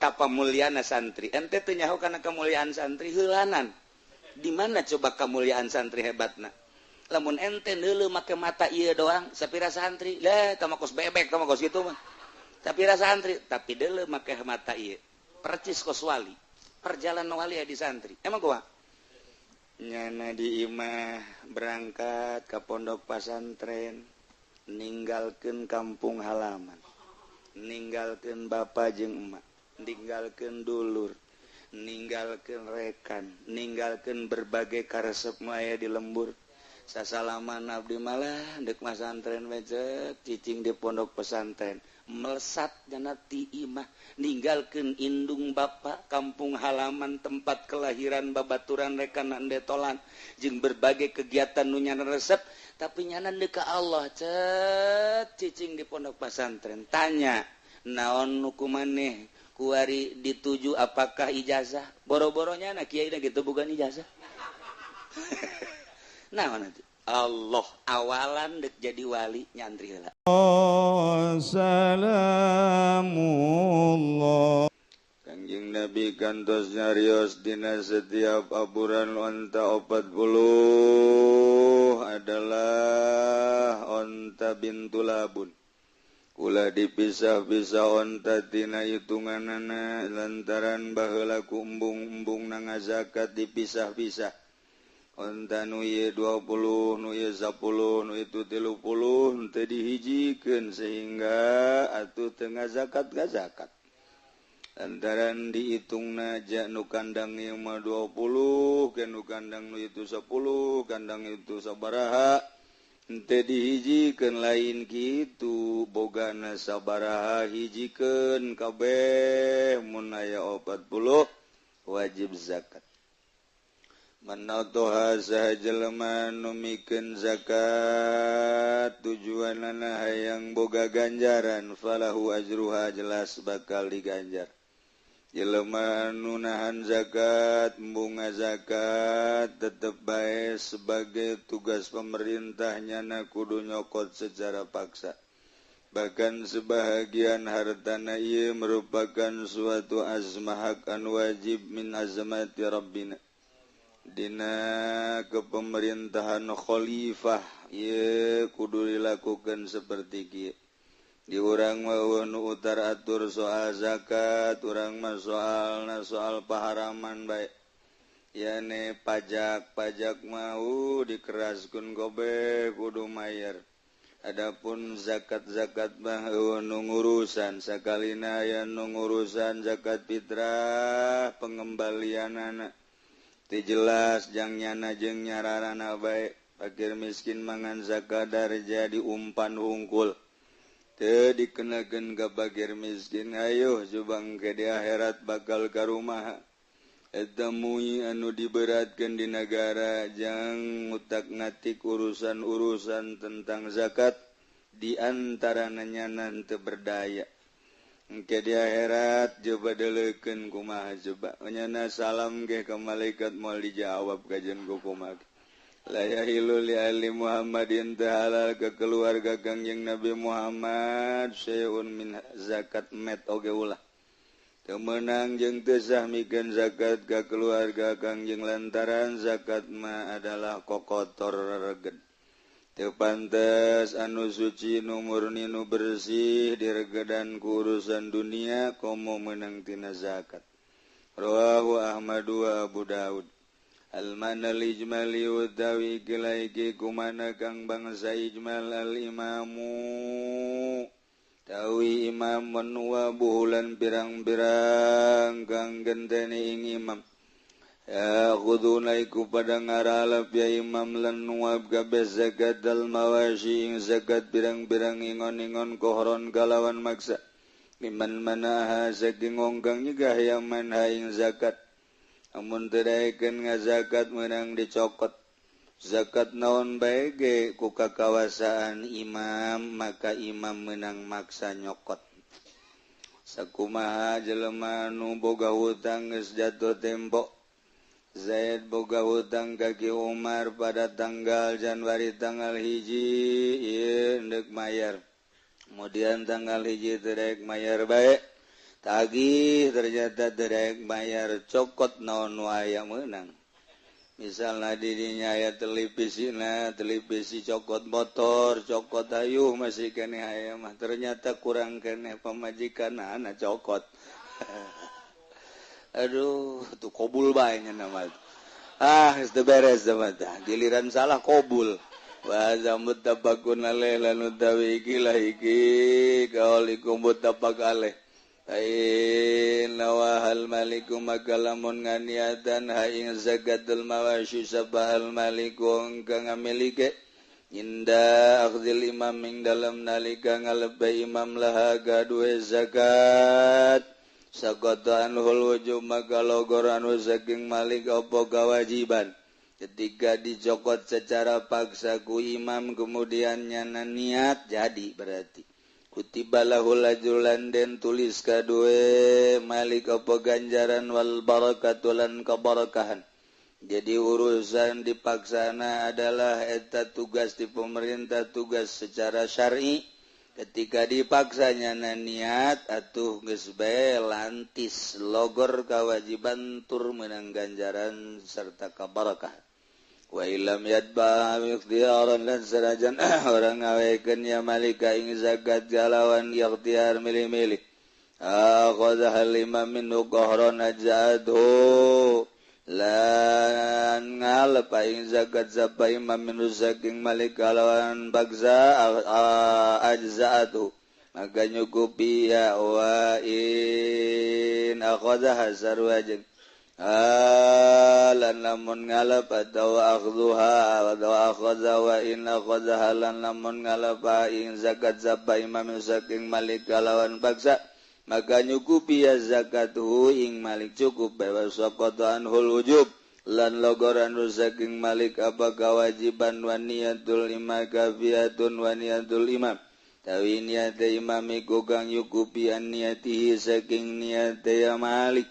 Betapa muliana santri. Ente teu nyaho kana kemuliaan santri heulanan. Di mana coba kemuliaan santri hebatna? Lamun ente neuleuh make mata ieu doang, sapira santri lah, tama kos bebek, tama kos kitu mah. Sapira santri, tapi deuleu make mata ieu. Percis kos wali. Perjalanan wali di santri. Emang gua nyana di imah berangkat ke pondok pasantren, ninggalkan kampung halaman, ninggalkan bapak jeung emak, ninggalkan dulur, ninggalkan rekan, ninggalkan berbagai karesep maya di lembur. Sasalaman abdi malah dek masantren becek, cicing di pondok pesantren, melesat jana ti imah, ninggalkan indung bapak, kampung halaman, tempat kelahiran, babaturan, rekan, detolan jeung berbagai kegiatan nu nyana resep, tapi nyana deuk ka Allah, cet, cicing di pondok pesantren. Tanya naon nu kumaneh kuari dituju, apakah ijazah? Boro-boronya na kiai gitu bukan ijazah. Nah, nanti Allah awalan dek jadi wali nyantri heula. Salamullah. Kangjeng Nabi kantos nyarios dina setiap aburan onta 40 adalah onta bintu labun. Kula dipisah-pisah onta tina hitunganana lantaran baheula ku embung-embung na ngazakat dipisah-pisah. Onta nu ieu 20, nu ieu 10, nu itu 30 teu dihijikeun sehingga atuh teu ngazakat ngazakat. Lantaran dihitungna ja nu kandang ieu mah 20, ke nu kandang nu itu 10, kandang itu sabaraha henteu dihijikeun. Lain kitu, bogana sabaraha hijikeun kabeh, mun aya 40 wajib zakat. Manatoha saha jelema nu mikeun zakat tujuanana hayang boga ganjaran, falahu ajruha, jelas bakal diganjar. Jelema nu nahan zakat, bunga zakat, tetep bae sebagai tugas pemerintah nyana kudu nyokot secara paksa. Bahkan sebahagian hartana ieu merupakan suatu azmah hak anu wajib min azmati rabbina. Dina kepemerintahan khalifah ieu kudu dilakukan seperti kieu. Di urang mah euweuh nu utar atur soal zakat, urang mah soalna soal paharaman bae. Yane pajak, pajak mau dikeraskeun gobe kudu mayar. Adapun zakat-zakat mah euweuh nu ngurusan, sakalina aya nu ngurusan zakat fitrah pengembalianana. Teu jelas jang nyana jeung nyararana bae, fakir miskin mangan zakadar jadi umpan hungkul. Teu dikenakeun ka fakir miskin, ayo coba engke di akhirat bakal ka rumah. Eta mui anu diberatkeun di nagara jang ngutak-ngatik urusan-urusan tentang zakat di antarana nyana teu berdaya. Engke di akhirat coba deleukeun kumaha coba. Nyana salam ge ka malaikat moal dijawab kajian ku kumaha. La yahilu li ali Muhammadin, teu halal ke keluarga Kangjeng Nabi Muhammad syai'un min zakat met oge ulah. Teu meunang jeung teu sah mikeun zakat ka keluarga Kangjeng lantaran zakat mah adalah kokotor rereged. Teu pantes anu suci nu murni nu bersih diregedan ku urusan dunia komo meunang tina zakat. Rawahu Ahmad wa Abu Daud. Al-manal ijmali utawi gelaiki kumana kang bangsa ijmal al-imamu tawi imam menua buhulan pirang-pirang kang genteni ing imam. Ya khuduna iku pada ngaralap ya imam lan nuab kabeh zakat al mawashi ing zakat pirang-pirang ingon-ingon kohron kalawan maksa. Liman manaha saking ngongkang nyegah ya manha ing zakat. Amun teu daekeun ngazakat meunang dicokot. Zakat naon bae ge ku kakawasaan imam, maka imam meunang maksa nyokot. Sakumaha jelema nu boga hutang geus jatuh tempo. Zaid boga hutang ka Ki Umar pada tanggal Januari tanggal 1 ieu endek mayar. Kemudian tanggal 1 teu daek mayar bae. Tagih ternyata derek bayar cokot naon nu aya meunang. Misalnya dirinya aya televisina, televisi cokot motor, cokot ayuh masih keneh aya mah ternyata kurang keneh pamajikan anak cokot. Aduh, tuh kobul bae nya nama. Ah, geus teu beres mah tah. Giliran salah kobul. Wa muttafaqun alaih lan utawi iki lah iki kaulikum muttafaq alaih. Aina wahal maliku maka lamun nganiatan ha ing zakatul mawashi sabahal maliku kang ngamilike inda akhdil imam ing dalam nalika ngalebay imam laha gaduhe zakat sakota anhul wujub maka logor anu saking malik apa kewajiban ketika dicokot secara paksa ku imam kemudian nyana niat jadi berarti kutiba lahul ajrulan den tulis kadue malik apa ganjaran wal barakatu lan keberkahan. Jadi urusan dipaksana adalah eta tugas di pemerintah, tugas secara syar'i. Ketika dipaksanya na niat atuh geus bae lantis logor kewajiban tur menang ganjaran serta keberkahan. Wa illam yadba ikhtiaran lan sanajan orang ngawekeun ya malika ing zakat jalawan ikhtiar milih-milih akhadha imam minhu qahran ajadhu lan ngalep ing zakat sapa imam minhu saking malika lawan bagza ajzaatu maka nyukupi ya wa in akhadha sarwajin lan lamun ngalap atau akhdhuha atau akhadha wa in akhadha lan lamun ngalap ing zakat sapa imam saking malik kalawan paksa maka nyukupi ya zakatuhu ing malik cukup bae saqata anhul wujub lan logoran saking malik apa kewajiban wa niyatul imam kafiyatun wa niyatul imam tawi niat imam iku kang nyukupi an niatihi saking niate ya malik.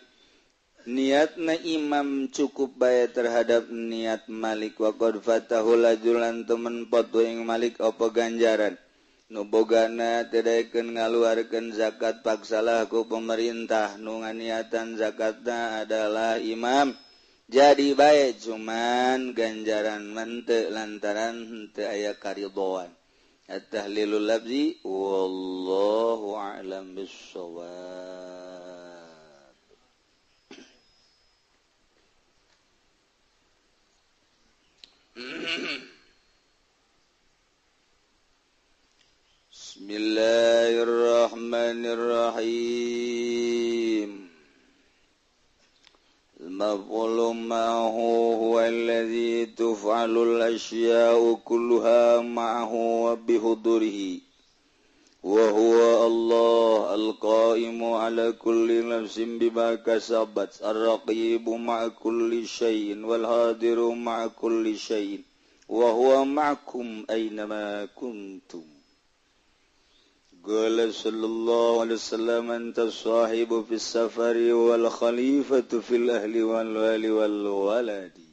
Niatna imam cukup bae terhadap niat malik wa qad fatahul ajulan temen potu ing malik apa ganjaran nu bogana teu daekeun ngaluarkeun zakat paksalah ku pemerintah nu nganiatan zakatna adalah imam jadi bae cuman ganjaran mente lantaran henteu aya karidhoan. At-tahlilul lafzi wallahu a'lam bissawab. Bismillahirrahmanirrahim. Al-maf'ulu ma'ahu huwa alladhi tuf'alul ashya'u kulluha ma'ahu wa bihudurihi wa huwa Allah al-qa'imu ala kulli nafsin bima kasabat ar-raqibu ma'a kulli syai'in wal hadiru ma'a kulli syai'in wa huwa ma'akum aynama kuntum. Qala sallallahu alaihi wasallam anta sahibu fis safari wal khalifatu fil ahli wal wali wal waladi.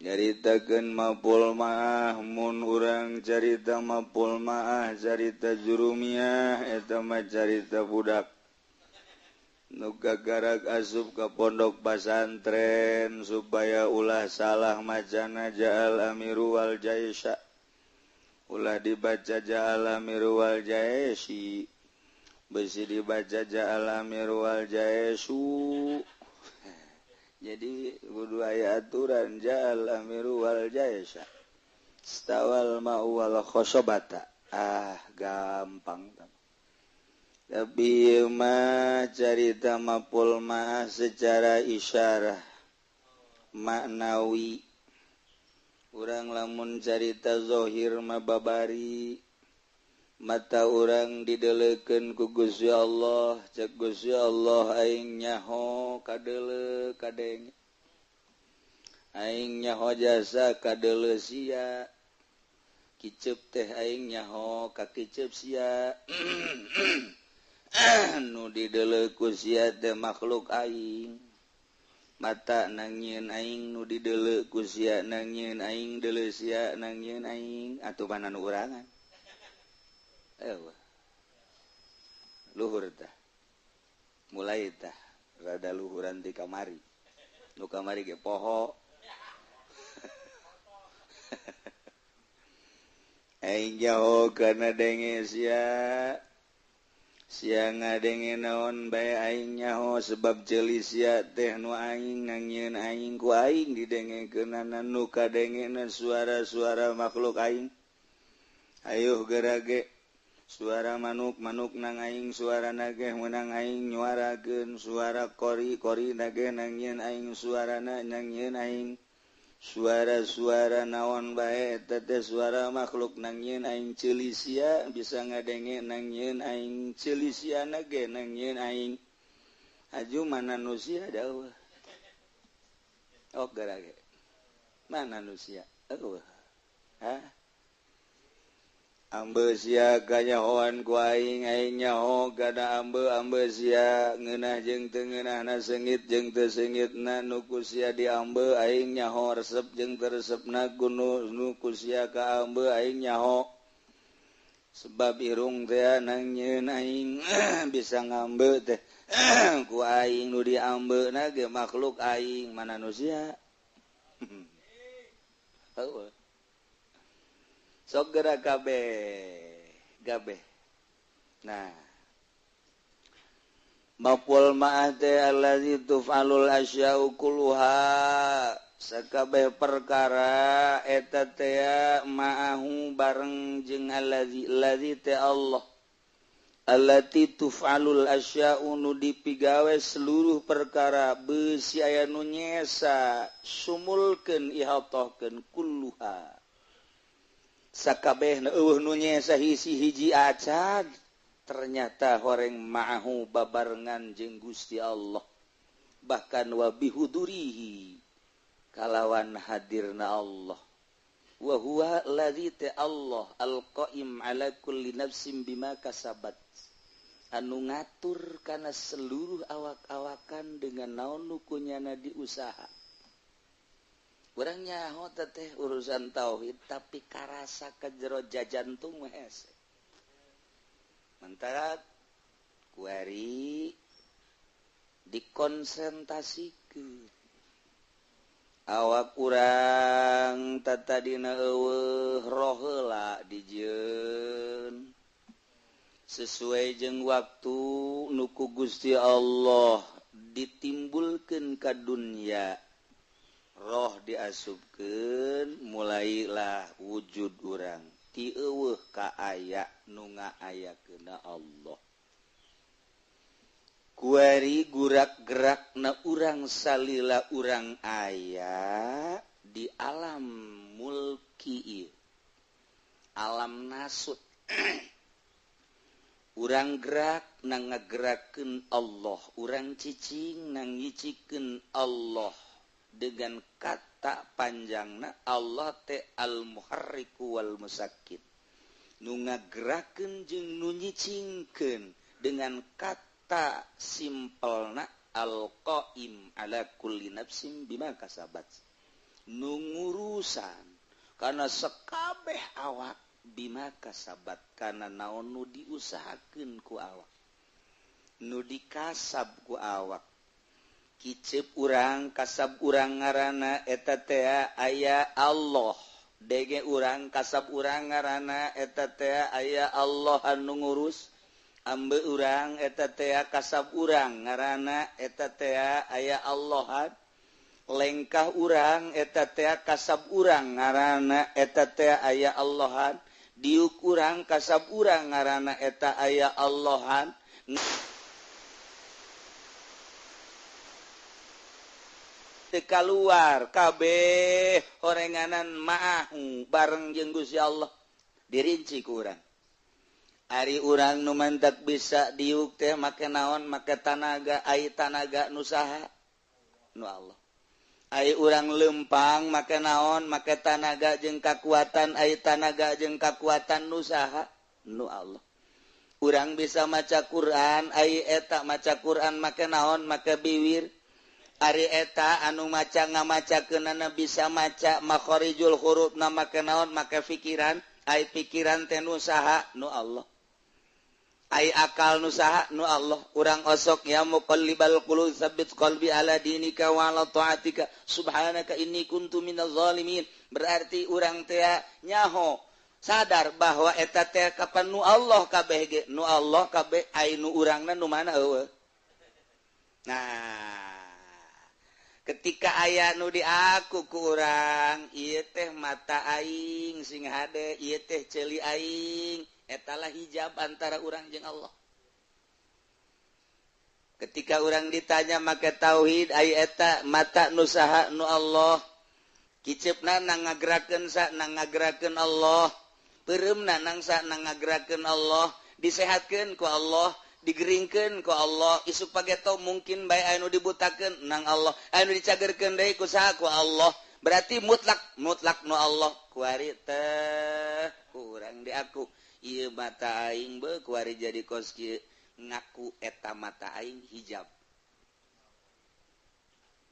Nyaritakeun mapul maah mun urang carita mapul maah carita jurumiah eta mah carita budak nu gagarak asup ka pondok pasantren supaya ulah salah macana ja'al amiru wal jaisha ulah dibaca ja'al amiru wal jaisi besi dibaca ja'al amiru wal jaisu. Jadi kudu aya aturan ja'al amiru wal jaisa stawal ma'u wal khosobata. Ah gampang. Tapi mah carita mapul mah secara isyarah maknawi. Urang lamun carita zahir mah babari mata urang dideleukeun ku Gusti Allah, cek Gusti Allah aing nyaho kadeuleu kadenge. Aing nyaho jasa kadeuleu sia. Kiceup teh aing nyaho ka kiceup sia. Nu dideuleu ku sia teh makhluk aing. Mata nangieun aing nu dideuleu ku sia nangieun aing deuleu sia nangieun aing atuh mana nu urangan. Luhur tah. Mulai tah rada luhuran di kamari. Nu kamari ge poho. Aing nyaho kana denge sia. Sia ngadenge naon bae aing nyaho sebab ceuli sia teh nu aing nangieun aing ku aing didengekeunana nu kadengena suara-suara makhluk aing. Ayuh gerage suara manuk-manuk nang aing suara nageh menang aing nyuarakeun suara kori-kori nageh nangieun aing suarana nangieun aing suara-suara naon bae eta teh suara makhluk nangieun aing ceuli sia bisa ngadenge nangieun aing ceuli sia nage nangieun aing aju mana nu sia daweuh ok gerage mana nu sia eueuh ha ambe sia kanyahoan ku aing aing nyaho kana ambe ambe sia ngeunah jeung teu ngeunahna seungit jeung teu seungitna nu ku sia diambe aing nyaho resep jeung teu resepna ku nu ku sia ka ambe aing nyaho sebab irung teh nangieun aing bisa ngambe teh ku aing nu diambeuna ge makhluk aing mana nu sia heueuh sok gerak kabeh gabeh. Nah maqul ma'ate allazi tuf'alul asya'u kulluha sakabeh perkara eta teh ma'ahu bareng jeung allazi allazi teh Allah allati tuf'alul asya'u nu dipigawe seluruh perkara beusi aya nu nyesa sumulkeun ihatohkeun kulluha sakabehna eueuh nu nyesa hiji-hiji acan ternyata horeng ma'ahu babarengan jeung Gusti Allah bahkan wa bihudurihi kalawan hadirna Allah wa huwa allazi ta Allah alqaim ala kulli nafsin bima kasabat anu ngatur kana seluruh awak-awakan dengan naon nu kunyana diusaha. Urang nyaho teh urusan tauhid tapi karasa ka jero jajantung mah hese. Mentara kuari dikonsentrasikeun. Awak urang tatadina eueuh roh heula dijieun. Sesuai jeung waktu nu ku Gusti Allah ditimbulkeun ka dunya. Roh diasupkeun mulailah wujud urang ti eueuh ka aya nu ngaayakeunna Allah kuari gurak-gerakna urang salila urang aya di alam mulki ieu alam nasut urang gerak na ngagerakeun Allah urang cicing na ngicikeun Allah dengan kata panjangna Allah teh al-muharriku wal musakkit nu ngagerakeun jeung nu nyicingkeun dengan kata simpelna al-qaim ala kulli nafsin bima kasabat nu ngurusan kana sekabeh awak bima kasabat kana naon nu diusahakeun ku awak nu dikasab ku awak kicep urang kasab urang ngaranna eta teh aya Allah dege urang kasab urang ngaranna eta teh aya Allah anu ngurus ambe urang eta teh kasab urang ngaranna eta teh aya Allah lengkah urang eta teh kasab urang ngaranna eta teh aya Allahan diuk urang kasab urang ngaranna eta aya Allahan keluar kabeh horenganan ma'ahu bareng jeung Gusti Allah dirinci ku urang ari urang nu mantak bisa diuk teh make naon make tanaga ai tanaga nu saha nu Allah ai urang lempang make naon make tanaga jeung kakuatan ai tanaga jeung kakuatan nu saha nu Allah urang bisa maca Quran ai eta maca Quran make naon make biwir ari eta anu maca ngamacakeunana bisa maca makharijul huruf na make naon make pikiran ai pikiran teh nu saha nu Allah Ai akal nu saha nu Allah. Urang osok ya muqallibal qulub tsabbit qalbi ala dinika wa ala taatika subhanaka inni kuntu minaz zalimin. Berarti urang teh nyaho sadar bahwa eta teh kapan nu Allah kabeh ge nu Allah kabeh ai nu urangna nu mana eueuh. Nah, ketika aya nu diaku ku urang ieu teh mata aing sing hade, ieu teh ceuli aing, etalah hijab antara urang jeung Allah. Ketika urang ditanya make tauhid ai eta mata nu saha nu Allah, kiceupna nang ngagerakeun sa nang ngagerakeun Allah, peureumna nang sa nang ngagerakeun Allah, disehatkeun ku Allah, digeringkeun ku Allah, isuk pageto mungkin bae anu dibutakeun nang Allah, anu dicagerkeun deui ku saha ku Allah. Berarti mutlak mutlak nu Allah. Kuari teh kurang diaku ieu mata aing beuh kuari jadi kos kieu ngaku eta mata aing hijab.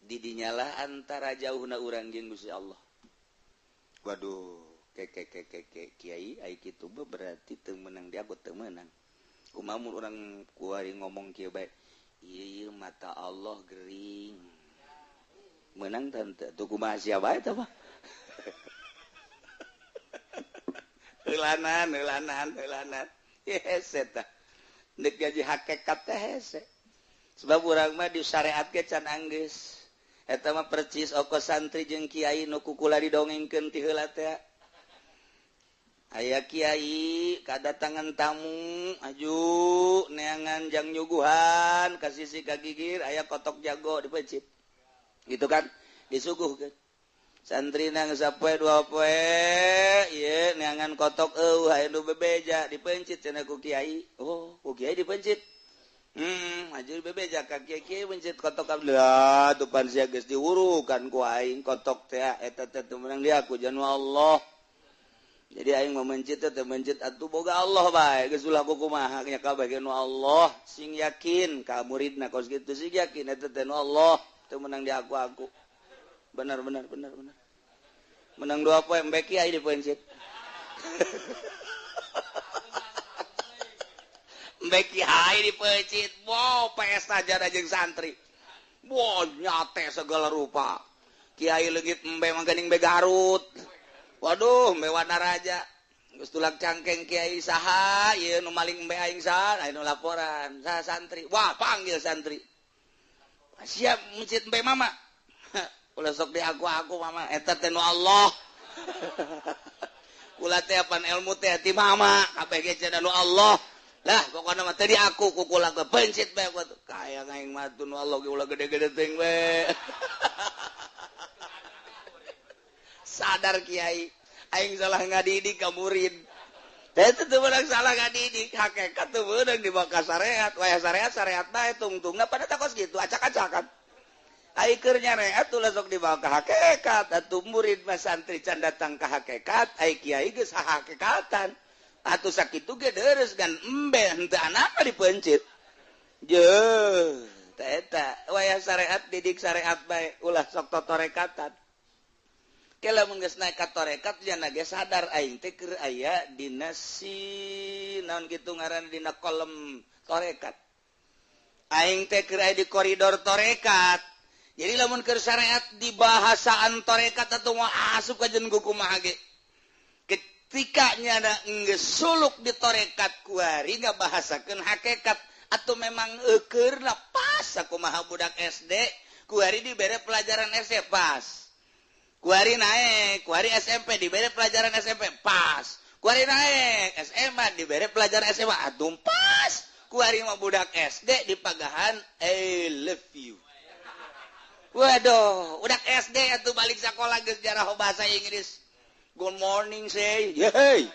Didinyalah antara jauhna urang jeung Gusti Allah. Waduh, ke kiai ai kitu beuh berarti teu meunang diaku teu meunang. Kumaha mun urang kuari ngomong kieu bae, ieu mata Allah gering. Meunang teh tuh kumaha sia bae teh mah. Heulanan heulanan heulanan. Hese tah. Deuk gaji hakikat teh hese. Sebab urang mah disyariat ge can anggeus. Eta mah percis oko santri jeung kiai nu kukula didongengkeun ti heula teh. Aya kiai kadatangan tamu aju neangan jang nyuguhan ka sisi ka gigir aya kotok jago dipencit. Gitu kan disuguhkeun. Santri nang sapoe dua poe ieu neangan kotok eueuh aya nu bebeja dipencit cenah ku kiai. Oh, ku kiai dipencit. Aju bebeja ka kiai pencit kotok ablah tuh pan sia geus diwurukan ku aing kotok teh eta teh teu meunang diaku janu Allah. Jadi aing mah mencit teh mencit atuh boga Allah bae geus ulah kumaha nya kabeh nu Allah sing yakin ka muridna kos kitu sing yakin eta teh nu Allah teu meunang diaku-aku. Benar benar benar benar. Menang dua poe embe kiai dipencit. Embe kiai dipencit. Wow, pesta jada jeung santri. Wow, nyate segala rupa. Kiai leungit embe mah geuning be Garut. Waduh, embe Wanaraja. Geus tulak cangkeng kiai saha ieu nu maling embe aing saha, aya nu laporan saha santri. Wah, panggil santri. Siap mencit embe mama. Ulah sok di aku-aku mama eta teh nu Allah. Kula teh apan ilmu teh ti mama kabeh ge cenah nu Allah. Lah pokona mah teh di aku ku kula ge pencit bae ku kaya aing mah nu Allah ge ulah gede-gede teuing we. Sadar kiai aing salah ngadidik ka murid. Teh teu meunang salah ngadidik hakikat teu meunang dibawa ka syariat. Wayah syariat syariat bae tungtungna pada takos kitu acak-acakan. Ai keur nyareat ulah sok dibawa ka hakikat atuh murid mah santri can datang ka hakikat ai kiai geus hakikatan atuh sakitu ge deres gan embe henteu anaka dipencit jeuh teh eta wayah syariat didik syariat bae ulah sok totorekatan kela mun geus naik ka torekat jana ge sadar aing teh keur aya dina si naon kitu ngaranna dina kolom torekat aing teh keur aya di koridor torekat. Jadi lamun keur syariat di bahasaan torekat atau mau asup ka jeung kumaha ge. Ketika nyana geus suluk di torekat kuari ngabahasakeun hakikat atau memang eukeurna pas sakumaha budak SD kuari dibere pelajaran SD pas. Kuari naik, kuari SMP dibere pelajaran SMP pas. Kuari naik SMA dibere pelajaran SMA atuh pas. Kuari mah budak SD dipagahan I love you. Waduh, udah SD atuh balik sekolah geus jarah bahasa Inggris. Good morning say. Yeay.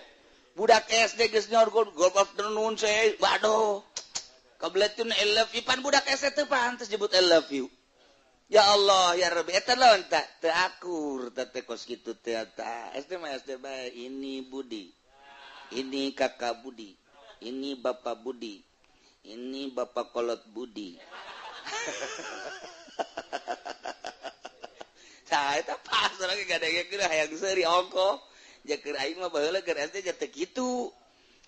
Budak SD geus nyaur good afternoon say. Waduh. Kabeletun I love you pan budak SD teu pantes nyebut I love you. Ya Allah, ya Rabbi, eta lawan tak teu akur teh kos kitu teh eta. SD mah SD bae, ini Budi. Ini kakak Budi. Ini Bapak Budi. Ini Bapak Kolot Budi. Nah, eta pas lagi gadengekeun hayang seuri ongkoh. Jeung keur aing mah baheula keur SD teh kitu.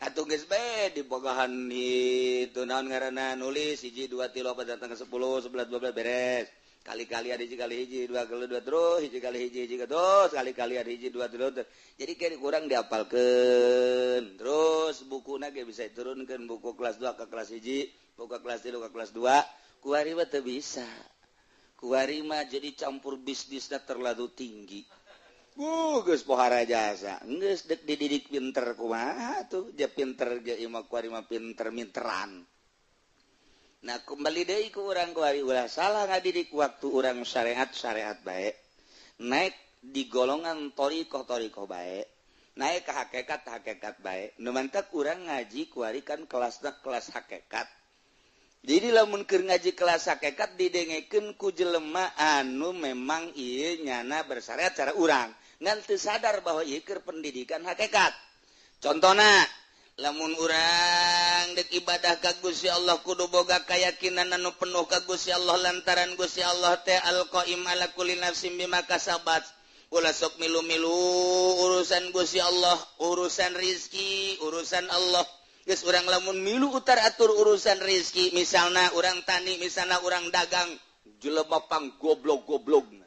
Atuh geus bae dibogahan itu naon ngaranna nulis 1 2 3 4 datang ke 10 11 12 beres. Kali-kali ada hiji kali hiji dua kali dua terus hiji kali hiji hiji terus kali-kali ada hiji dua terus. Jadi kayak kurang diapalkeun. Terus bukuna ge bisa diturunkeun buku kelas 2 ke kelas 1, buku kelas 3 ke kelas 2. Kuari mah teu bisa. Kuari mah jadi campur bisnisna terlalu tinggi. Geus pohara jasa. Geus dek dididik pinter kumaha tuh, dia pinter ge imah kuari mah pinter minteran. Nah kembali deui ku urang kuari ulah salah ngadidik waktu urang syariat-syariat bae. Naik di golongan thoriqoh-thoriqoh bae. Naik ke hakikat-hakikat bae. Nu mantak urang ngaji kuari kan kelasna kelas hakikat. Jadi lamun keur ngaji kelas hakikat didengekeun ku jelema anu memang ieu nyana bersyariat cara urang. Ngan teu sadar bahwa ieu keur pendidikan hakikat. Contona lamun urang dek ibadah ka Gusti Allah kudu boga kayakinan anu penuh ka Gusti Allah lantaran Gusti Allah teh al-qaim ala kulli nafsin bima kasabat. Ulah sok milu-milu urusan Gusti Allah, urusan rizki, urusan Allah. Geus urang lamun milu utar atur urusan rizki, misalna urang tani, misalna urang dagang, jelema pang goblok-goblokna.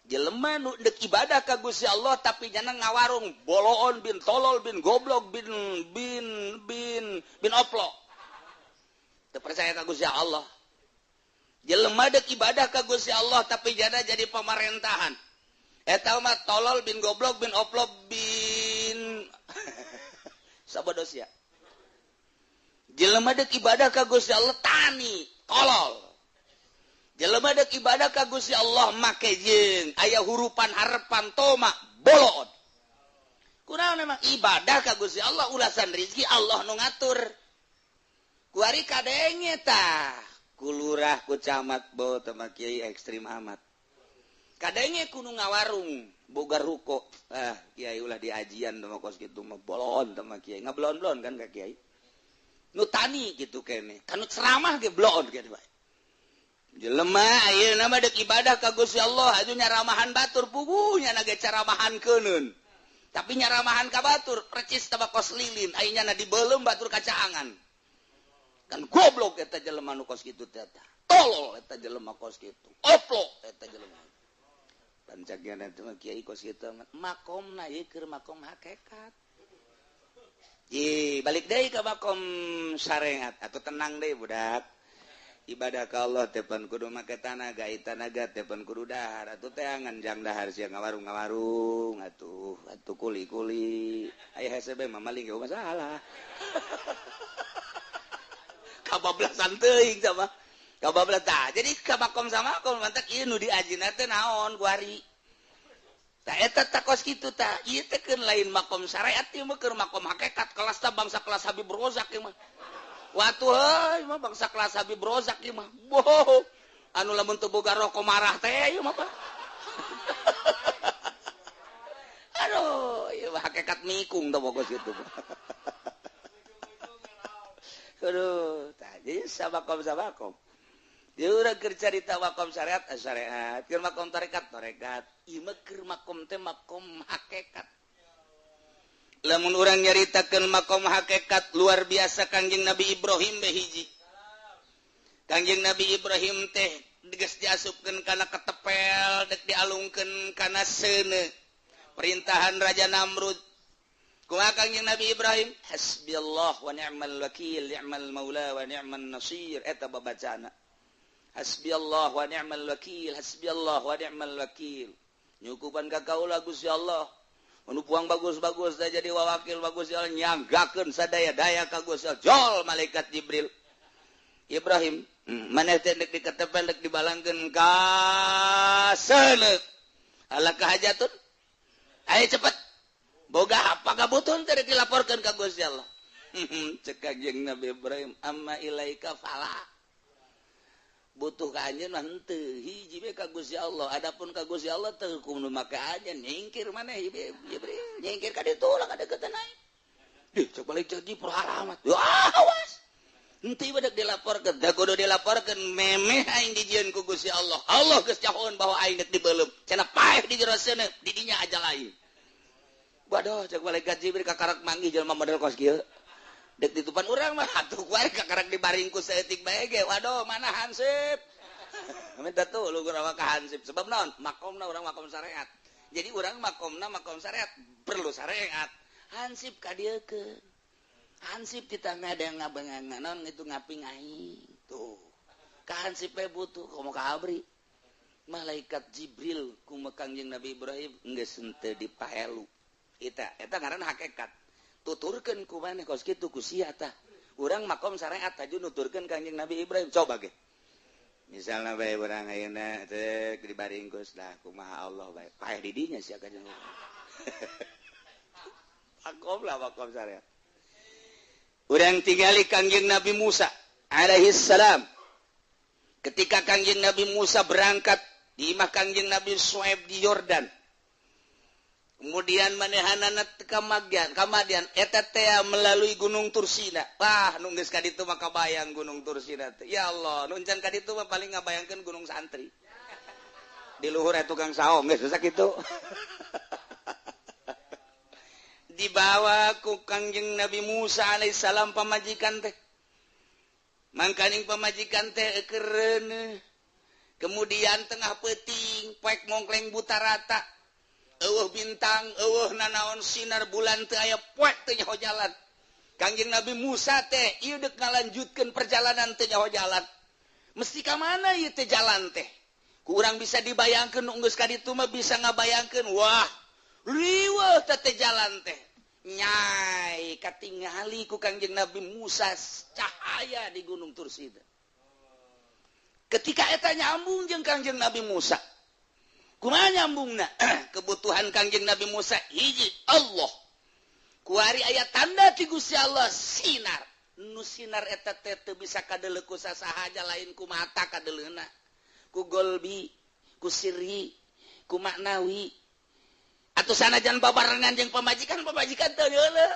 Jelema nu dek ibadah ka Gusti Allah tapi nyana ngawarung boloon bin tolol bin goblok bin bin bin bin oplo. Teu percaya ka Gusti Allah. Jelema dek ibadah ka Gusti Allah tapi nyana jadi pemerintahan. Eta mah tolol bin goblok bin oplo bin sabodos ya. Jelema dek ibadah ka Gusti Allah tani tolol. Jelema dek ibadah ka Gusti Allah make jeung aya hurupan harepan toma boloon. Kunaon emang ibadah ka Gusti Allah ulasan rizki Allah nu ngatur. Kuari kadenge tah ku lurah ku camat bo teh mah kiai ekstrim amat. Kadenge ku nu ngawarung boga ruko. Ah kiai ulah diajian teh mah kos kitu mah boloon teh mah kiai. Ngablon-blon kan ka kiai. Nu tani kitu kene, kanu ceramah ge bloon kitu bae. Jelema ayeuna mah dek ibadah ka Gusti Allah atuh nyaramahan batur puguh nya ge caramahan keuneun. Tapi nyaramahan ka batur percis teh kos lilin aya nyana dibeuleum batur kacaangan. Kan goblok eta jelema nu kos kitu teh eta. Tolol eta jelema kos kitu. Oplo eta jelema. Pancagna teh mah kiai kos kitu mah makomna ieu keur makom hakikat. Ye, balik deui ka makom syariat atuh tenang deui budak. Ibadah ka Allah teh pan kudu make tanaga, tanaga teh pan kudu dahar atuh teangan jang dahar sia ngawarung-ngawarung atuh atuh kuli-kuli aya hese bae mah maling ge masalah. Kabablasan teuing sama kabablas tah jadi ka makom sama makom mantak ieu nu diajina teh naon kuari tah eta tah kos kitu tah ieu teh keun lain makom syariat ieu mah keur makom hakikat kelas tah bangsa kelas Habib Rozak ieu mah. Watu heuy mah bangsa kelas Habib Rozak ieu mah. Boh, anu lamun teu boga rokok marah teh ieu mah Pak. Aduh, ieu mah hakikat mikung teh pokos kitu. Aduh, tah jadi sabakom sabakom. Dia urang keur carita makom syariat, syariat, keur makom tarekat, tarekat. Ieu mah keur makom teh makom hakikat. Lamun urang nyaritakeun makom hakikat luar biasa Kangjeng Nabi Ibrahim be hiji. Kangjeng Nabi Ibrahim teh geus diasupkeun kana ketepel, dek dialungkeun kana seuneu. Perintahan Raja Namrud. Kumaha Kangjeng Nabi Ibrahim? Hasbiyallah wa ni'mal wakil, ni'mal maula wa ni'man nasir. Eta babacana. Hasbiyallah wa ni'mal wakil, hasbiyallah wa ni'mal wakil. Nyukupan ka kaula Gusti Allah. Anu puang bagus-bagus dah jadi wawakil bagus ya nyanggakeun sadaya-daya ka Gusti Allah. Jol malaikat Jibril. Ibrahim, maneh teh dek diketepel dek dibalangkeun ka seuneu. Ala kahajatun? Ayo cepet. Boga apa kabutuhan teh dilaporkeun ka Gusti Allah. Cek Kangjeng Nabi Ibrahim, amma ilaika fala. Butuh ka anjeun mah henteu, hiji we ka Gusti Allah. Adapun ka Gusti Allah teu hukum nu make anjeun, nyingkir maneh Jibril, nyingkir ka ditu lah ka deuketan aing. Dih, cek balik jadi perhalamat. Wah, awas. Henteu badak dilaporkeun, da kudu dilaporkeun memeh aing dijieun ku Gusti Allah. Allah geus cahoeun bahwa aing dek dibeuleum. Cenah paeh di jero seuneu, di dinya aja lain. Waduh, cek malaikat Jibril kakarak manggih jelema model kos kieu. Dek ditupan urang mah atuh kuari kakarak dibaringkus saeutik bae ge. Waduh, mana hansip? Minta tuh lu urang ka hansip sebab naon? Makomna urang makom syariat. Jadi urang makomna makom syariat, perlu syariat. Hansip ka dieu ke. Hansip kita ada yang ngabengan naon itu ngaping aing. Tuh. Ka hansip we butuh komo ka abri. Malaikat Jibril kumaha Kangjeng Nabi Ibrahim geus henteu dipaelu. Eta eta ngaranna hakikat. Tuturkeun ku maneh kos kitu ku sia tah. Urang makom syariat aju nuturkeun Kangjeng Nabi Ibrahim coba ge. Misalna bae urang ayeuna teh dibaringkus lah kumaha Allah bae. Paeh di dinya sia kanjeng. Makom lah makom syariat. Urang tingali Kangjeng Nabi Musa alaihi salam. Ketika Kangjeng Nabi Musa berangkat di imah Kangjeng Nabi Su'aib di Yordan. Kemudian manehanana ka Madian, ka Madian eta teh melalui Gunung Tursina. Wah, nu geus ka ditu mah kabayang Gunung Tursina teh. Ya Allah, nu encan ka ditu mah paling ngabayangkeun Gunung Santri. Di luhur aya tukang saung geus sakitu. Dibawa ku Kangjeng Nabi Musa alaihissalam pamajikan teh. Mangkaning pamajikan teh eukereun. Kemudian tengah peuting poek mongkleng buta rata. Eueuh bintang, eueuh nanaon sinar bulan teu aya poek teu nyaho jalan. Kangjeng Nabi Musa teh ieu deuk ngalanjutkeun perjalanan teu nyaho jalan. Mesti ka mana ieu teh jalan teh? Ku urang bisa dibayangkeun nu geus ka ditu mah bisa ngabayangkeun, wah, riweuh teh teh jalan teh. Nyai katingali ku Kangjeng Nabi Musa cahaya di Gunung Tursida. Ketika eta nyambung jeung Kangjeng Nabi Musa. Kumaha nyambungna? Kebutuhan Kangjeng Nabi Musa hiji Allah. Kuari aya tanda ti Gusti Allah sinar. Nu sinar eta teh teu bisa kadeuleu ku sasaha lain ku mata kadeleuna. Ku golbi, ku sirri, ku maknawi. Atuh sanajan babarengan jeung pamajikan, pamajikan teu deuleu.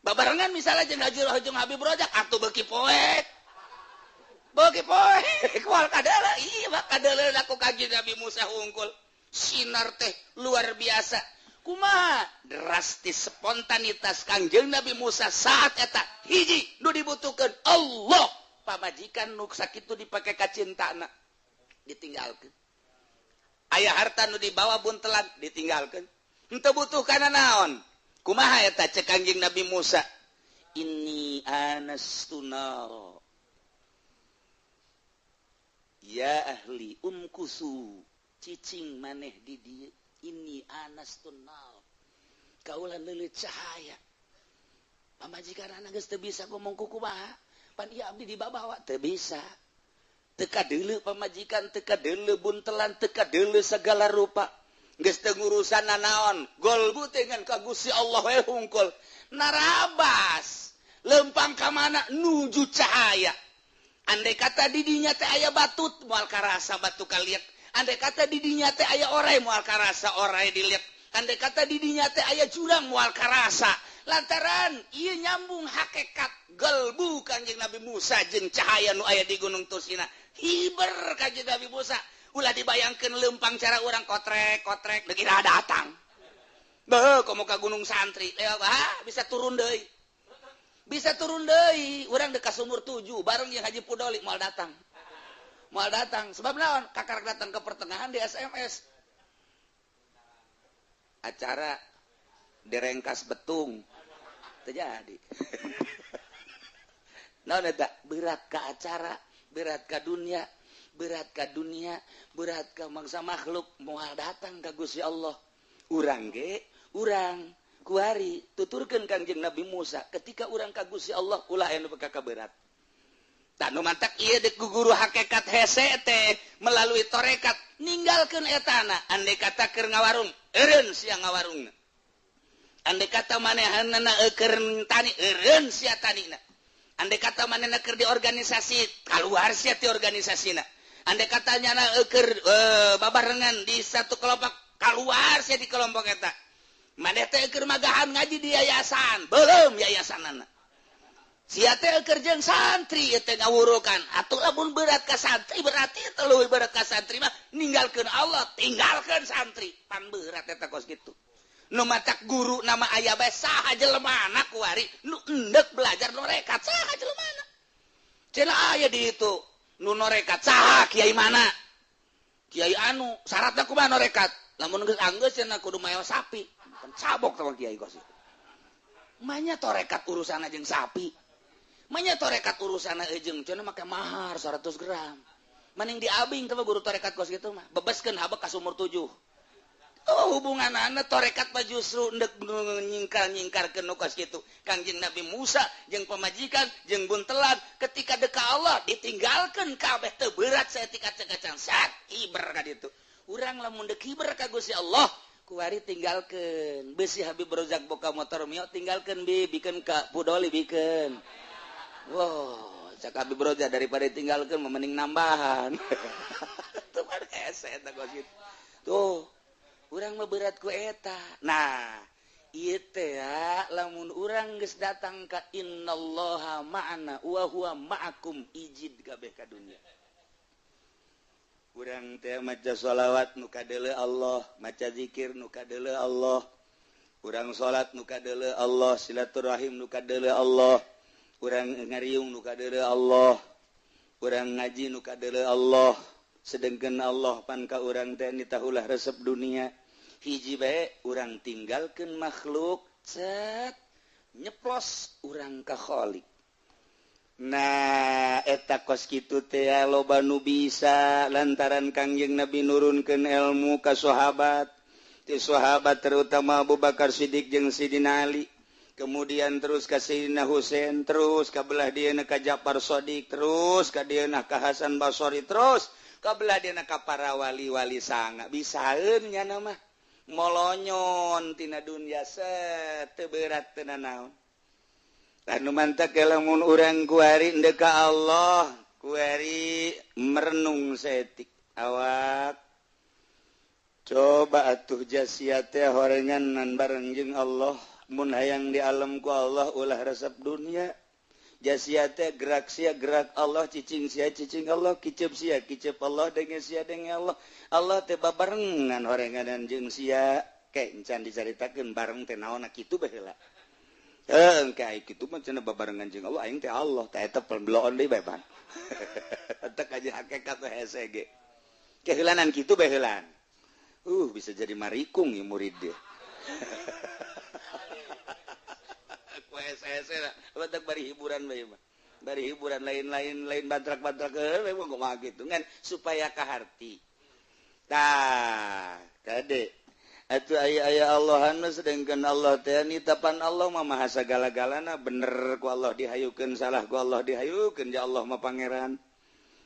Babarengan misalnya jeung Haji jeung Habib Rojak atuh beuki poek. Beuki poek kual kadeuleu, ieu mah kadeuleu ku Kangjeng Nabi Musa hungkul. Sinar teh luar biasa. Kumaha drastis spontanitas Kangjeng Nabi Musa saat eta hiji nu dibutuhkeun Allah. Pamajikan nu sakitu dipake kacintana ditinggalkeun. Aya harta nu dibawa buntelan ditinggalkeun. Henteu butuh kana naon? Kumaha eta cek Kangjeng Nabi Musa? Inni anastu nara. Ya ahli umkusu cicing maneh di dieu ini anastu nar. Kaula leuleut cahaya. Pamajikan anak geus teu bisa ngomong ku kumaha. Pan ieu abdi dibabawa teu bisa. Teu kadeuleu pamajikan, teu kadeuleu buntelan, teu kadeuleu segala rupa. Geus teu ngurusan nanaon, golbu teh ngan ka Gusti Allah we hungkul. Narabas, lempang ka mana nuju cahaya. Andai kata didinya teh aya batu moal karasa batu kaliek. Andai kata didinya teh aya orai moal karasa orai diliek. Andai kata didinya teh aya jurang moal karasa. Lantaran ieu nyambung hakikat gelbu Kangjeng Nabi Musa jeung cahaya nu aya di Gunung Tursina. Hiber Kangjeng Nabi Musa. Ulah dibayangkeun lempang cara urang kotrek-kotrek deuk ira datang. Beuh komo ka Gunung Santri. Ah, bisa turun deui. Bisa turun deui, urang deuk ka sumur 7 bareng jeung Haji Pudoli moal datang. Moal datang sebab naon? Kakarak datang ke pertengahan di SMS. Acara direngkas betung. Terjadi. Naon eta? Berat ka acara, berat ka dunia, berat ka dunia, berat ka mangsa makhluk moal datang ka Gusti Allah. Urang ge, urang kuari tuturkeun Kangjeng Nabi Musa ketika urang ka Gusti Allah ulah aya nu berat. Tah nu mantak ieu deuk guru hakikat hese teh melalui tarekat ninggalkeun etana. Andai kata keur ngawarung, eureun sia ngawarungna. Andai kata manehanna keur tani, eureun sia tanina. Andai kata manehna keur di organisasi, kaluar sia ti organisasina. Andai kata nyana keur babarengan di satu kelompok, kaluar sia di kelompok eta. Maneh teh keur magahan ngaji di yayasan, belum yayasanana. Sia teh keur jeung santri ieu teh ngawurukan. Atuh lamun berat ka santri berarti teh leuwih berat ka santri mah ninggalkeun Allah, tinggalkeun santri. Pan berat eta kos kitu. Nu matak guru nama aya bae saha jelemana kuari nu endek belajar norekat saha jelemana. Cenah aya di itu nu norekat saha kiai mana? Kiai anu syaratna kumaha norekat? Lamun geus anggeus cenah kudu mael sapi. Kan cabok sama kiai kos itu. Manya torekat urusanna jeung sapi. Manya torekat urusanna jeung cenah make mahar 100 gram. Mending diabing teh guru torekat kos gitu mah. Bebaskeun habek ka sumur 7. Oh hubunganana torekat mah justru endek nyingkar-nyingkarkeun nu kos kitu. Kangjeng Nabi Musa jeung pamajikan jeung buntelan ketika deka Allah ditinggalkeun kabeh teu berat saeutik kacang sat hiber ka ditu. Urang lamun deuk hiber ka Gusti Allah kuari tinggalkeun. Beusi Habib Rozak boka motor mio tinggalkeun bi bikeun ka Pudoli bikeun. Wow, cak Habib Rozak daripada tinggalkeun mah mending nambahan. Tuh kan hese eta kos kitu. Tuh urang mah berat ku eta. Nah, ieu teh lamun urang geus datang ka innallaha ma'ana wa huwa ma'akum ijid kabeh ka dunya. Urang teh maca sholawat nu kadeuleu Allah, maca zikir nu kadeuleu Allah. Urang salat nu kadeuleu Allah, silaturahim nu kadeuleu Allah. Urang ngariung nu kadeuleu Allah. Urang ngaji nu kadeuleu Allah. Sedengkeun Allah pan ka urang teh nitahulah resep dunia. Hiji bae urang tinggalkeun makhluk cet nyeplos urang ka Khalik. Nah eta kos kitu teh loba nu bisa lantaran Kangjeng Nabi nurunkeun ilmu ka sahabat. Ti sahabat terutama Abu Bakar Siddiq jeung Sidina Ali. Kemudian terus ka Sayyidina Husain, terus ka belah dieuna ka Ja'far Shadiq, terus ka dieuna ka Hasan Basri, terus ka belah dieuna ka para wali-wali sanga. Bisaeun nya mah molonyon tina dunya set teu berat teu nanaon. Anu mantak lamun urang kuari endek ka Allah, kuari merenung saeutik awak. Coba atuh jasia teh horenganan bareng jeung Allah, mun hayang di alam ku Allah ulah resep dunia. Jasia teh gerak sia gerak Allah, cicing sia cicing Allah, kicep sia kicep Allah, denge sia denge Allah. Allah teh babarengan horenganan jeung sia. Ke encan dicaritakeun bareng teh naonna kitu bae heula. Kayak gitu mah cenah babarengan jeung Allah, aing teh Allah, teh eta peloon deui bae pan. Teh kaji hakikat teh hese ge. Keheulanan kitu bae heulaan. Bisa jadi marikung ya murid dia. Ku hese-hese lah, batak bari hiburan bae mah. Bari hiburan lain-lain lain bantrak-bantrak heuh mah kumaha kitu ngan supaya kaharti. Tah, kade atuh aya-aya Allahan sedangkan Allah teh nitapan Allah mah maha sagala-galana, bener ku Allah dihayukeun, salah ku Allah dihayukeun, ya Allah mah pangeran.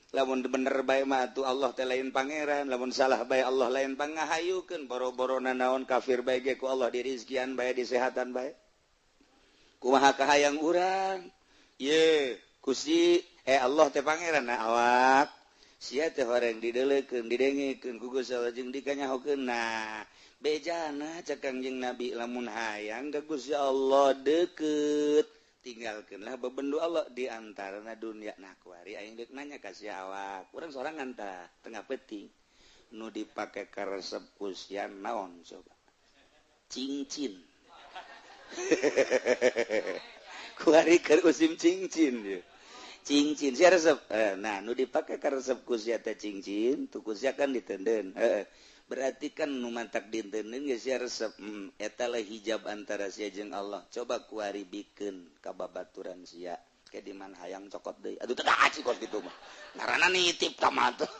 Lamun bener bae mah atuh Allah teh lain pangeran, lamun salah bae Allah lain pangahayukeun, boro-boro nanaon kafir bae ge ku Allah dirizkian bae, disehatan bae. Kumaha kahayang urang? Ye, Gusti Allah teh pangeran nah awak. Sia teh horeng dideleukeun, didengekeun ku Gusti Allah jeung dikanyahokeun. Nah, bejana cek Kangjeng Nabi lamun hayang ka Gusti Allah deukeut, tinggalkeunlah bebendu Allah di antarana dunia. Nah, kuari aing deuk nanya ka sia awak, urang sorangan tah tengah peuting nu dipake karesep ku sia naon coba? Cincin. Kuari keur usim cincin ieu. Cincin sia resep. Nah, nu dipake karesep ku sia teh cincin, tu ku sia kan diteundeun. Heeh. Berarti kan nu mantak dinteun geus sia resep. Eta lah hijab antara sia jeung Allah. Coba kuari bikeun ka babaturan sia. Ke di mana hayang cokot deui. Aduh teu kaci kos kitu mah. Ngaranna nitip ka mah tuh.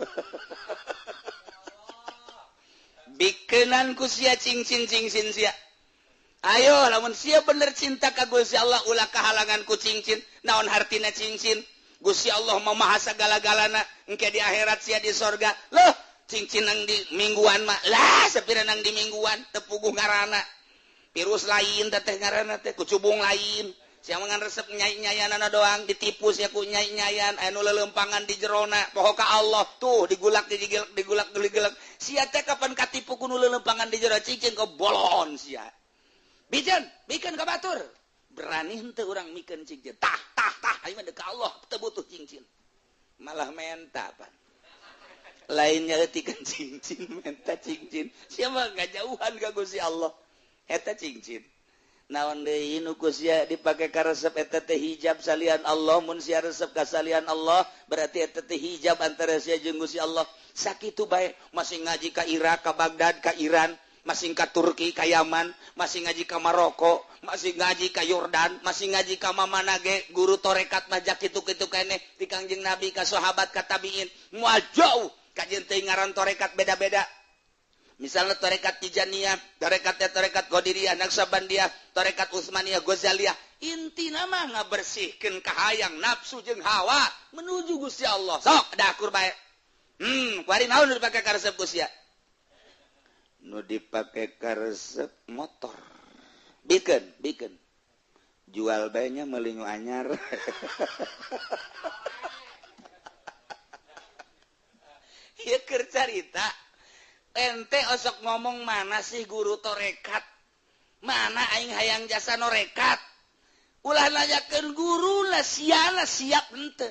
Bikeunan ku sia cincin-cincin sia. Ayo lamun sia bener cinta ka Gusti Allah ulah kahalangan ku cincin. Naon hartina cincin? Gusti Allah mah maha sagala-galana. Engke di akhirat sia di sorga. Loh, cincin nang di mingguan mah lah sapira nang di mingguan teu puguh ngaranna. Virus lain teh ngaranna teh kucubung lain. Sia mah ngan resep nyai-nyayanana doang, ditipu sia ku nyai-nyayan anu leuleumpangan di jerona. Poho ka Allah tuh digulak digigilek digulak digilek. Sia teh kapan katipu ku nu leuleumpangan di jero cincin kebolon sia. Bijan, bikeun ka batur. Berani henteu urang mikeun cincin. Tah tah tah aing mah deuk ka Allah teu butuh cincin. Malah menta pan. Lainnya etikan cincin, menta cincin. Siapa ngajauhan ka Gusti Allah. Eta cincin. Naon deui nu ku sia dipake karesep eta teh hijab salian Allah, mun sia resep ka salian Allah berarti eta teh hijab antara sia jeung Gusti Allah. Sakitu bae masih ngaji ka Irak, ka Baghdad, ka Iran, masih ka Turki, ka Yaman, masih ngaji ka Maroko, masih ngaji ka Yordan, masih ngaji ka mamana ge guru torekat mah kitu-kitu keneh ti Kangjeng Nabi ka sahabat ka tabiin. Moal jauh kajeun teh ngaran torekat beda-beda. Misalnya torekat Tijaniyah, torekatnya torekat Qadiriyah, Naqsyabandiyah, torekat Utsmaniyah, Ghazaliyah, intina mah ngabersihkeun kahayang nafsu jeung hawa menuju Gusti Allah. Sok dakur bae. Kuari naon nu dipake karesep ku sia? Nu dipake karesep motor. Bikeun, bikeun. Jual bae nya meuli nu anyar. Ieu keur carita. Ente osok ngomong mana sih guru torekat, mana aing hayang jasa norekat, ulah nanyakeun guru lah siana siap ente.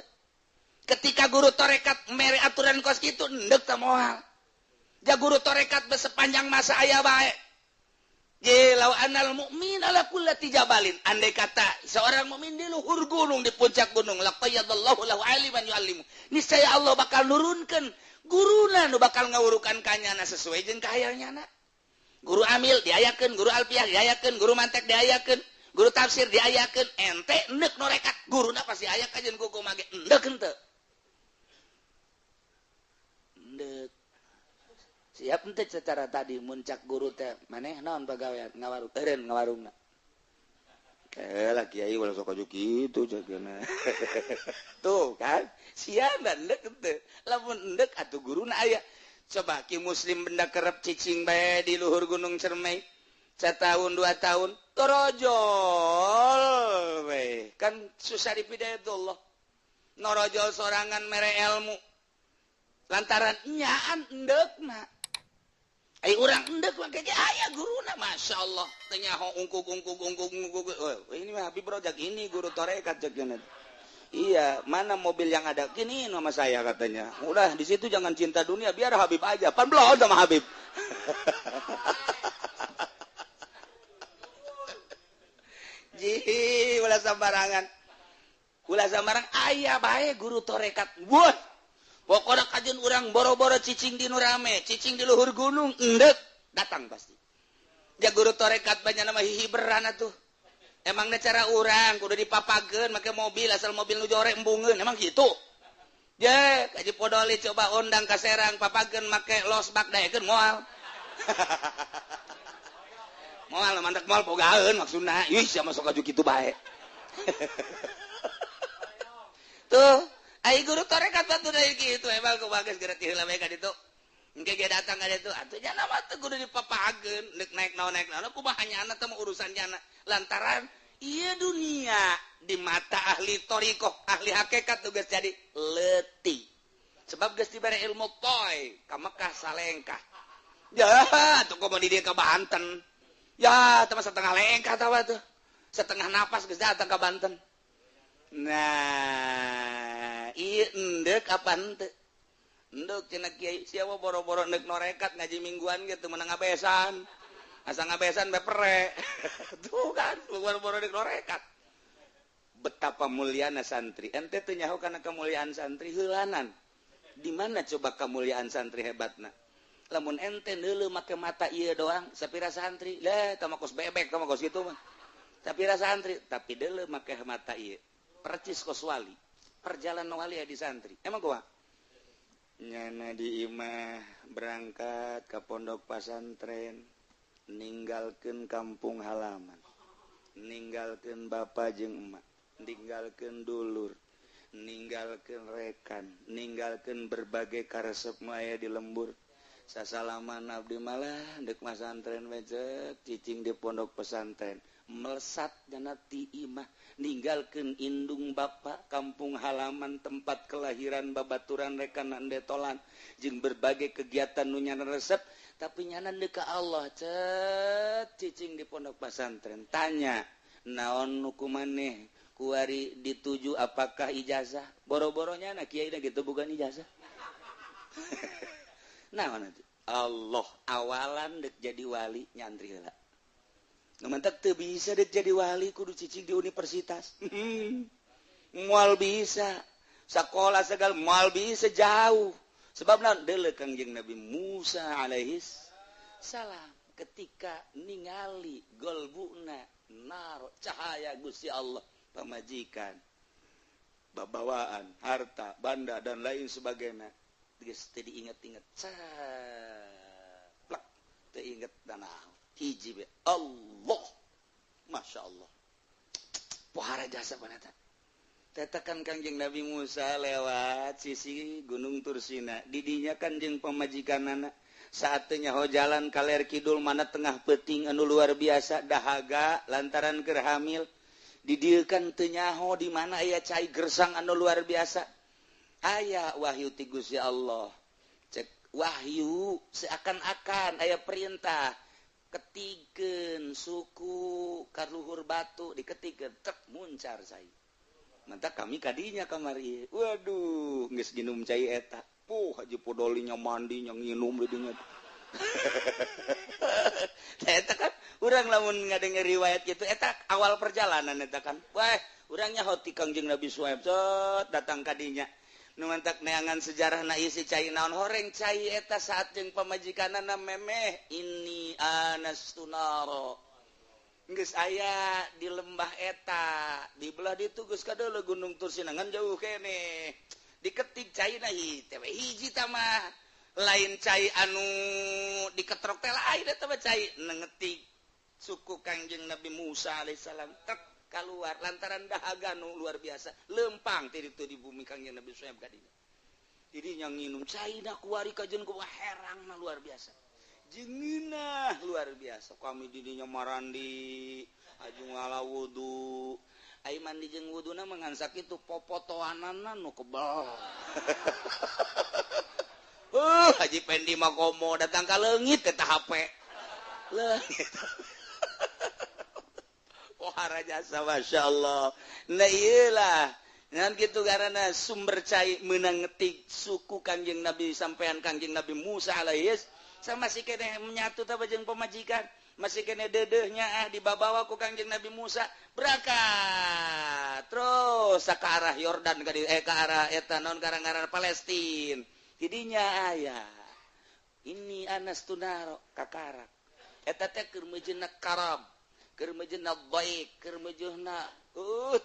Ketika guru torekat mere aturan kos kitu endek teh moal. Ja guru torekat sepanjang masa aya bae. Je law anal mu'min ala kullati jabalin, andai kata seorang mukmin di luhur gunung, di puncak gunung, laqayyadallahu lahu aliman yu'allimu, niscaya Allah bakal nurunkeun guruna nu bakal ngawurukan kanyana sesuai jeung kahayangnyana. Guru amil diayakeun, guru alfiah diayakeun, guru mantek diayakeun, guru tafsir diayakeun, ente endek norekat, guruna pasti aya kajeun kuku mage endek henteu. Endek. Siap henteu secara tadi muncak guru teh maneh naon pagawean ngawarung eureun ngawarungna. Lah kiai ulah sok aju kitu ceukna. Tuh kan, siana endek henteu. Lamun endek atuh guruna aya. Coba ki muslim benda kerep cicing bae di luhur Gunung Cermai. Setahun 2 tahun torojol we. Kan susah dipidayatullah. Norojol sorangan mere ilmu. Lantaran nyaan endekna. Ai urang endek mah ge aya guruna masyaallah. Teu nyaho ungkuk ungkuk ungkuk ungkuk. Oh, ini mah Habib Rojak ini guru torekat ceukna. Iya, mana mobil yang ada kini sama saya katanya. Udah di situ jangan cinta dunia, biar Habib aja. Pan belum sama Habib. Ji, ulah sembarangan. Ulah sembarang aya bae guru torekat. Wah. Pokona kajeun urang boro-boro cicing di nu rame, cicing di luhur gunung, endek datang pasti. Ja guru torekat banyak nama hihiberan atuh. Emangnya cara urang kudu dipapageun make mobil asal mobil nu jore embungeun emang gitu. Je kaji podoli coba undang ka Serang papageun make los bak daekeun moal. Moal mantak moal bogaeun maksudna. Ih sia masuk aju kitu bae. Tuh, ai guru torekat batu deui kitu emang kumaha geus geura ti heula bae ka ditu. Engke ge datang ka ditu atuh nya mah teu kudu dipapageun deuk naik naon kumaha nyana teh urusan nyana. Lantaran ieu dunia di mata ahli thariqah, ahli hakikat tuh geus jadi leutik. Sebab geus dibere ilmu toy ka Mekah salengkah. Ya, atuh komo di dieu ka Banten. Ya, teh setengah lengkah tawa tuh. Setengah napas geus datang ka Banten. Nah, ieu endek apa henteu? Endek cenah kiai sia boro-boro endek norekat ngaji mingguan ge teu meunang ngabesan. Asa ngabesan bae pere. Tuh kan, boro-boro endek norekat. Betapa muliana santri. Ente teu nyaho kana kemuliaan santri heulanan. Di mana coba kemuliaan santri hebatna? Lamun ente neuleuh make mata ieu doang, sapira santri, lah tah mah kos bebek tah mah kos kitu mah. Sapira santri, tapi deuleuh make mata ieu. Percis kos wali. Perjalanan wali di santri. Emang gua? Nyana di imah berangkat ke pondok pasantren, ninggalkeun kampung halaman, ninggalkeun bapa jeung emak, ninggalkeun dulur, ninggalkeun rekan, ninggalkeun berbagai karesep nu aya di lembur. Sasalaman abdi malah deuk masantren we ceuk cicing di pondok pesantren, melesat dana ti imah, ninggalkeun indung bapa, kampung halaman, tempat kelahiran, babaturan, rekan andetolan jeung berbagai kegiatan nu nyana resep, tapi nyana deuk ka Allah cet cicing di pondok pesantren. Tanya, naon nu kumaneh kuari dituju apakah ijazah? Boro-boro nyana kiai da gitu bukan ijazah. Nah, Allah awalan dek jadi wali nyantri heula. Nu mantak teu bisa dek jadi wali kudu cicing di universitas. Moal bisa. Sekolah segala moal bisa jauh. Sebab naon deuleu Kangjeng Nabi Musa alaihis salam ketika ningali golbuna naro cahaya Gusti Allah, pamajikan, babawaan, harta, banda dan lain sebagainya. Geus teu diinget-inget. Plak, teu inget danau. Hiji be Allah. Masya Allah. Pohara jasa panata. Tetakan Kangjeng Nabi Musa lewat sisi Gunung Tursina. Didinya kan jeung pamajikanana. Saatnya ho jalan kaler kidul mana tengah peting anu luar biasa dahaga lantaran keur hamil. Didieukan teu nyaho di mana aya cai gersang anu luar biasa. Aya wahyu ti Gusti Allah. Cek wahyu seakan-akan aya perintah ketikeun suku kaluhur batu diketikeun tek muncar cai. Mantak kami kadinya kamari. Waduh, geus ginum cai eta. Puh, Haji Podolinya mandinya nginum di dinya. Nah, eta kan urang lamun ngadenger riwayat gitu eta awal perjalanan eta kan. Wah, urangnya hoti Kangjeng Nabi Suhaib set datang kadinya. Nu mantak neangan sejarah na isi cai naon horeng cai eta saat jeung pamajikanana memeh ini anastu naro. Geus aya di lembah eta, di belah ditu geus kadeuleu Gunung Tursina ngan jauh keneh. Diketik cai na teh hiji tah mah lain cai anu diketrok teh lain eta mah cai nengetik suku Kangjeng Nabi Musa alaihissalam tek kaluar lantaran dahaga nu luar biasa lempang ti ditu di bumi Kangjeng Nabi Suhaib kadinya. Dirinya nginum cai na kuari kajeun kumaha herangna luar biasa. Jenginah luar biasa kami didinya marandi aju ngala wudu ai mandi jeung wuduna mah ngan sakitu popotoanana nu kebal. Haji Pendi mah komo datang ka leungit eta HP leungit. Pohara jasa masyaallah. Nah ieu lah ngan kitu karena sumber cai meunang ngetik suku Kangjeng Nabi sampean Kangjeng Nabi Musa alaihis sama masih kene menyatu tah jeung pamajikan masih kene dedehnya ah dibabawa ku Kangjeng Nabi Musa berangkat terus ke arah Yordan ke arah eta naon karang-karang Palestina didinya aya ini anastu naro kakarak eta teh keur meujeuhna karam keur meujeuhna baik keur meujeuhna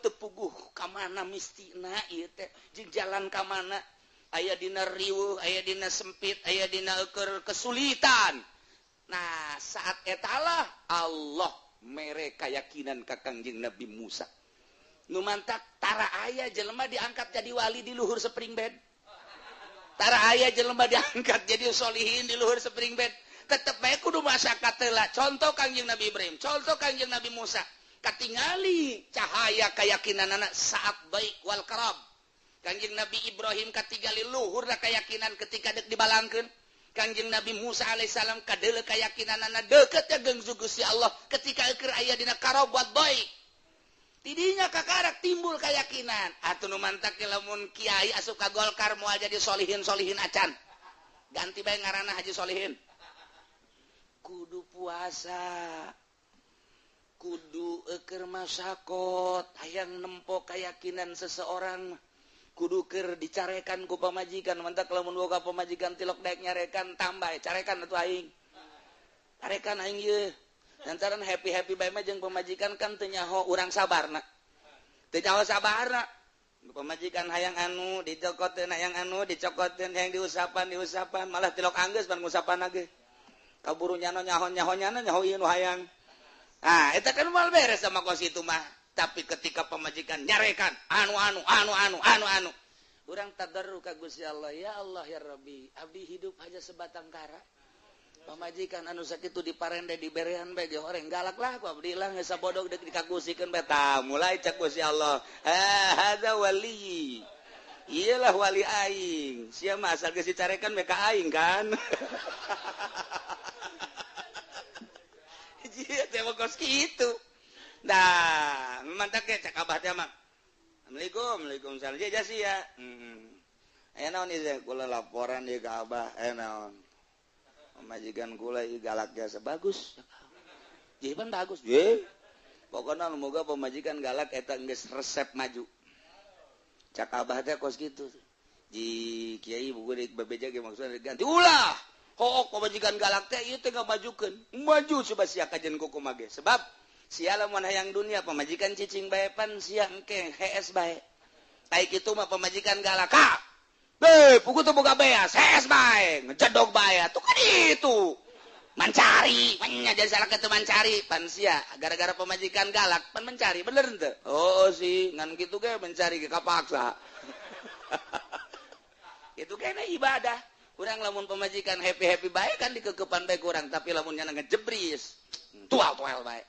teu puguh ka mana mistina ieu teh jeung jalan ka mana aya dina riweuh, aya dina sempit, aya dina eueur kesulitan. Nah, saat etalah Allah mere keyakinan ka Kangjeng Nabi Musa. Nu mantak tara aya jelema diangkat jadi wali di luhur spring bed. Tara aya jelema diangkat jadi solihin di luhur spring bed. Tetep bae kudu masyarakat heula. Contoh Kangjeng Nabi Ibrahim, contoh Kangjeng Nabi Musa. Katingali cahaya keyakinanana saat baik wal karab. Kangjeng Nabi Ibrahim katingali luhurna keyakinan ketika dek dibalangkeun. Kangjeng Nabi Musa alaihissalam kadeuleu keyakinanana deukeut jeung Gusti Allah ketika keur aya dina karobat baik. Tidinya kakarak timbul keyakinan. Atuh nu mantak lamun kiai asup ka Golkar moal jadi solihin-solihin acan. Ganti bae ngaranna Haji Solihin. Kudu puasa. Kudu eueur masakot hayang nempo keyakinan seseorang. Kudu keur dicarekan ku pamajikan mantak lamun boga pamajikan tilok daek nyarekan tambah carekan atuh aing. Carekan aing ieu. Lantaran happy-happy bae mah jeung pamajikan kan teu nyaho urang sabarna. Teu nyaho sabarna. Pamajikan hayang anu dicokoteun hayang anu dicokoteun hayang diusapan malah tilok anggeus pan ngusapan ge. Kaburu nyano nyaho-nyaho nyana nyaho ieu nu hayang. Ah, eta kan moal beres sama kos itu mah. Tapi ketika pamajikan nyarekan anu anu anu anu anu anu urang tadarru ka Gusti Allah, ya Allah ya Rabbi, abdi hidup hanya sebatang kara. Pamajikan anu sakitu diparende diberean bae ge horeng galak lah ku abdi lah geus sabodog deuk dikagusikeun bae tah mulai cek Gusti Allah, ha hadza wali. Iyalah wali aing. Sia mah asal geus dicarekan bae ka aing kan. Ieu teh mah kos kitu. Nah, mantak ge cek abah teh mah. Assalamualaikum, waalaikumsalam. Ja sia. Heeh. Aya naon ieu kula laporan ieu ka abah, aya naon. Pamajikan kula ieu galak jasa bagus. Jiban bagus. Ye. Pokona moga pamajikan galak eta geus resep maju. Cak abah teh kos kitu. Ji kiai buku deuk bebeja ge maksudna ganti. Ulah. Hook pamajikan galak teh ieu teh ngamajukeun. Maju coba sia kajen kumaha ge. Sebab sia lamun hayang dunia pamajikan cicing bae pan sia engke hees bae. Ai kitu mah pamajikan galak. Ha. Beuh, pugu teu boga beas, hees bae, ngejedog bae atuh kan itu. Mencari, nya jadi salah keteu mencari pan sia gara-gara pamajikan galak pan mencari bener henteu? Oh sih, ngan kitu ge mencari ge kapaksa. Itu kena ibadah. Urang lamun pamajikan happy-happy bae kan dikekepan bae kurang, tapi lamun nyana ngejebris, tual-tual bae.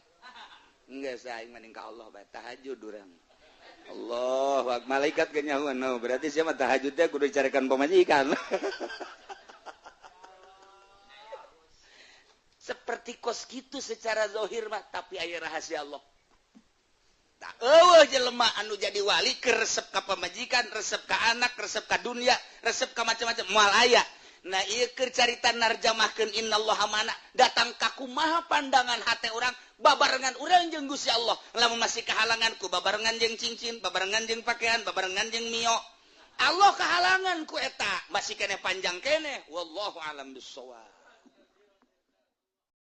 Geus aing mending ka Allah bae tahajud urang. Allah, malaikat ge nyahoan, no, berarti sia mah tahajud teh kudu dicarikan pamajikan. Seperti kos gitu secara zahir mah, tapi aya rahasia Allah. Tak eueuh jelema anu jadi wali keur resep ka pamajikan, resep ka anak, resep ka dunia, resep ka macam-macam moal aya. Nah ieu keur carita narjamahkeun innallaha mana datang ka kumaha pandangan hate urang babarengan urang jeung Gusti Allah. Lamun masih kahalangan ku babarengan jeung cincin, babarengan jeung pakaian, babarengan jeung mio. Allah kahalangan ku eta masih keneh panjang keneh wallahu alam bissawab.